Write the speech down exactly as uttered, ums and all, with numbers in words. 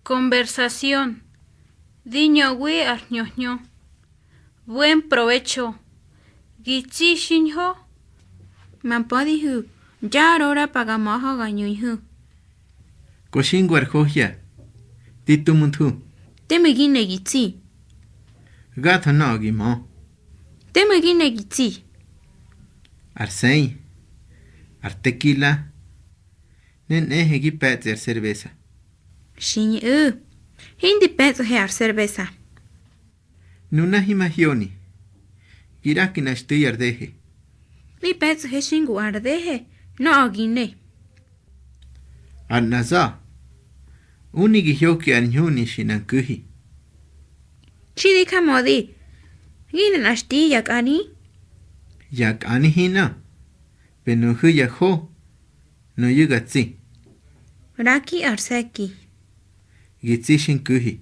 Conversación. Di ñöwi ar hñö hñö. Buen provecho. Gi tsi xiñho. Ma mpödihu̱, ya ꞌrora pa ga möhö ga ñuñhu̱. Ko xingwa ar johya, di tu mu nthu. Teme gi ne gi tsi. Gatho nöꞌö gi mö. Teme gi ne gi tsi. Ar sei, ar tekila, ne nꞌehe gi pe̱tsꞌi ar serbesa. Xiñꞌu̱, hindi pe̱tsꞌohe ar serbesa. Nuna himahyoni. Gi ꞌraki nꞌa xtu̱i ar dehe. Mi pe̱tsꞌohe xi ngu ar dehe, nöꞌö gi ne. Ar nꞌa za̱, uni gi hyoki ar ñhuni xi nꞌa nku̱hi. Xi di jamödi, gi ne nꞌa xti ya kꞌani. Ya kꞌani hinꞌö, pe nuhu̱ ya jo, nuyu̱ ga tsi. ꞌRaki ar se̱ki. Gi tsi xi nku̱hi.